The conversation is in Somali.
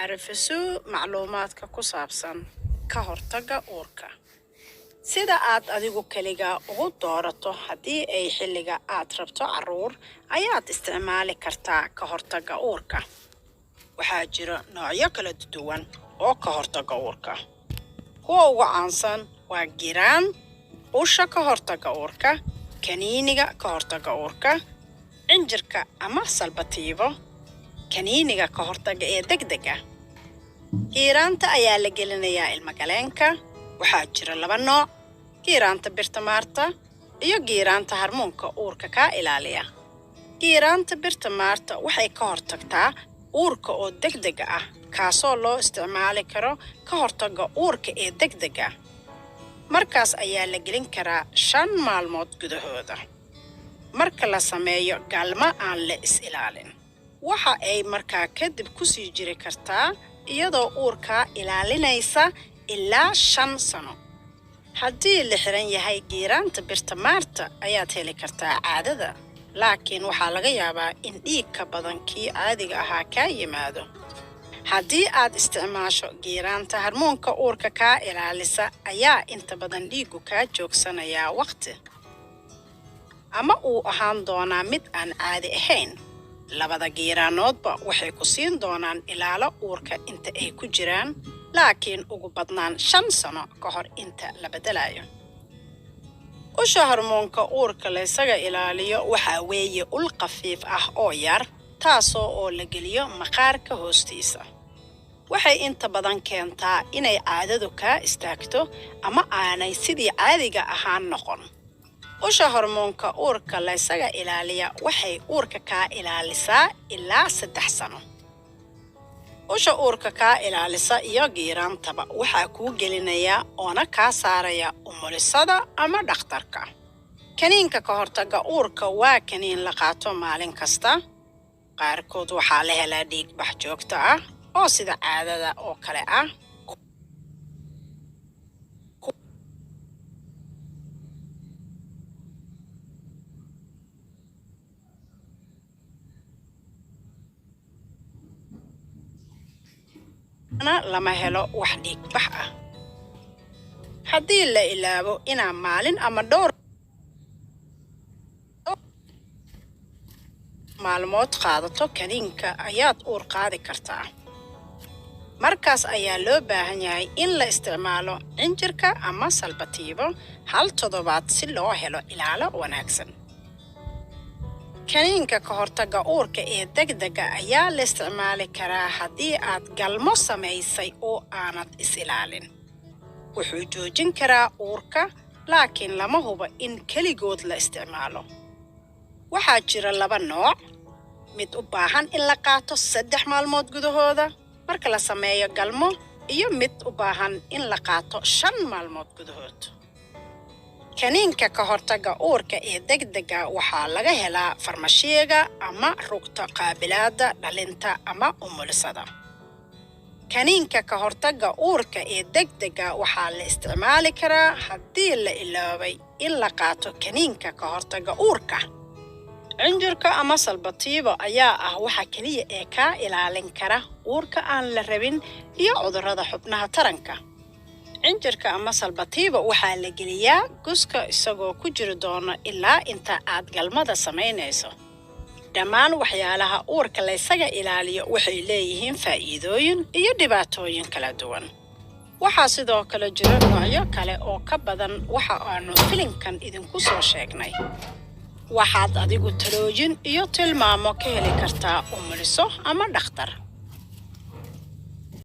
RFSU macluumaadka ku saabsan ka hortagga uurka. Sida aad adigu kaligaa ugu doorato haddii ay xilliga aad rabto carruur ayaad isticmaali kartaa ka hortagga uurka. Waxaa jira noocyo kala duwan oo ka hortagga uurka. Kuwa ugu caansan waa giraan, usha ka hortagga uurka, kaniiniga ka hortagga uurka, cinjirka ama salbatiibo, kaniiniga ka hortagga ee degdega. Giiraanta ayaa la gelinayaa ilmagaleenka. Waxaa jira laba nooc: giiraanta birta maarta iyo giiraanta harmoonka uurka kaa ilaaliya. Giiraanta birta maarta waxay ka hortagtaa uurka oo degdega ah, kaasoo loo isticmaali karo ka hortagga uurka ee degdega. Markaas ayaa la gelin karaa 5 maalmood gudahooda. Marka la sameeyo galmo aan la is ilaalin, waxa ay markaa kadib ku sii jiri kartaa iyadoo uurkaa ilaalinaysa ilaa 5 sano. Haddii la xiran yahay giiraanta birta maarta ayaad heli kartaa caadada, laakiin waxaa laga yaabaa in dhiig ka badan kii caadiga ahaa kaa yimaado. Haddii aad isticmaasho giiraanta harmoonka uurka kaa ilaalisa ayaa inta badan dhiiggu kaa joogsanayaa waqti, ama uu ahaan doonaa mid aan caadi ahayn. Labada giiraanoodba waxay ku siin doonaan ilaalo uurka inta ay ku jiraan, laakiin ugu badnaan 5 sano ka hor inta la beddelayo. Usha hormoonka uurka la isaga ilaaliyo waxaa weeye ul khafiif ah oo yar, taasoo oo la geliyo maqaarka hoostiisa. Waxay inta badan keentaa inay caadadu kaa istaagto ama aanay sidii caadiga ahaan noqon. Usha hormoonka uurka la isaga ilaaliya waxay uurka kaa ilaalisaa ilaa 3 sano. Usha uurka kaa ilaalisa iyo giiraantaba waxaa kuu gelinaya oona kaa saaraya umulisada ama dhakhtarka. Kaniinka ka hortagga uurka waa kaniin la qaato maalin kasta. Qaarkood waxaa la helaa dhiig bax joogto ah oo sida caadada oo kale ah. Lama helo wax dhiig bax ah. Haddii la ilaabo inaa maalin ama dhowr maalmood qaadato kaniinka ayaad uur qaadi kartaa. Markaas ayaa loo baahan yahay in la isticmaalo cinjirka ama salbatiibo hal toddobaad si loo helo ilaalo wanaagsan. Kaniinka ka hortagga uurka ee degdega ayaa la isticmaali karaa haddii aad galmo samaysay oo aanad is ilaalin. Wuxuu joojin karaa uurka, laakiin lama hubo in keligood la isticmaalo. Waxaa jira laba nooc: mid u baahan in la qaato 3 maalmood gudahooda marka la sameeyo galmo, iyo mid u baahan in la qaato 5 maalmood gudahood. Kaniinka ka hortagga uurka ee degdega waxaa laga helaa farmashiyaga ama rugta qaabilaadda dhalinta ama umulisada. Kaniinka ka hortagga uurka ee degdega waxaa la isticmaali karaa haddii la iloobay in la qaato kaniinka ka hortagga uurka. Cinjirka ama salbatiibo ayaa ah waxa kaliya ee kaa ilaalin kara uurka aan la rabin iyo cudurrada xubnaha taranka. Cinjirka ama salbatiibo waxaa la geliyaa guska isagoo ku jiri doona ilaa inta aad galmada samaynayso. Dhammaan waxyaalaha uurka la isaga ilaaliyo waxay leeyihiin faa'iidooyin iyo dhibaatooyin kala duwan. Waxaa sidoo kale jira noocyo kale oo ka badan waxa aanu filimkan idinku soo sheegnay. Waxaad adigu talooyin iyo tilmaamo ka heli kartaa umuliso ama dhakhtar.